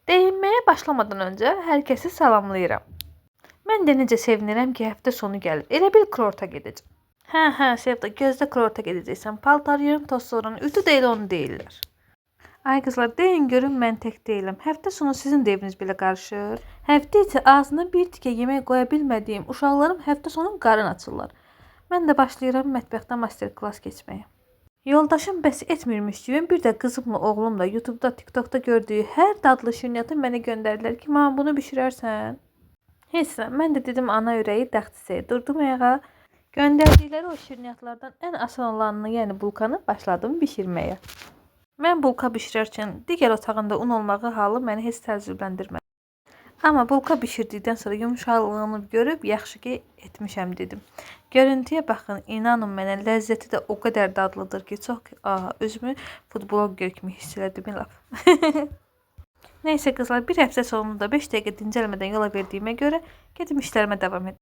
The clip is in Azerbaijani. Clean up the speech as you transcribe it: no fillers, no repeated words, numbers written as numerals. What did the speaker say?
Deyinməyə başlamadan öncə hər kəsi salamlayıram. Mən də necə sevinirəm ki, həftə sonu gəlir. Elə bil kurorta gedəcəm. Hə, hə, Sevda, gözdə kurorta gedəcəksən. Paltar yığın, toz soran, ütü də elə onu deyirlər. Ay qızlar, deyin görüm mən tək deyiləm. Həftə sonu sizin də eviniz belə qarışır. Həftə içi ağzına bir tikə yemək qoya bilmədiyim uşaqlarım həftə sonu qarın açırlar. Mən də başlayıram mətbəxdə master-klass keçməyə. Yoldaşım bəs etmirmiş kimi bir də qızımla oğlum da YouTube'da, TikTok'da gördüyü hər dadlı şirniyyatı mənə göndərdilər ki, "Mama, bunu bişirərsən?" Heç nə, mən də dedim ana ürəyi dağ çiçəyi. Durdum ayağa. Göndərdikləri o şirniyyatlardan ən asan olanını, yəni bulkanı başladım bişirməyə. Mən bulka bişirərkən digər otağında un olmağı halı məni heç təəccübləndirmədi. Amma bulka bişirdikdən sonra yumşaqlığını görüb yaxşı ki etmişəm dedim. Görüntüyə baxın, inanın mənə ləzzəti də o qədər dadlıdır ki, çox özümü food blogger kimi hiss elədim lap. Nəysə qızlar, bir həftə sonunda 5 dəqiqə dincəlmədən yola verdiyimə görə gedim işlərimə davam edim.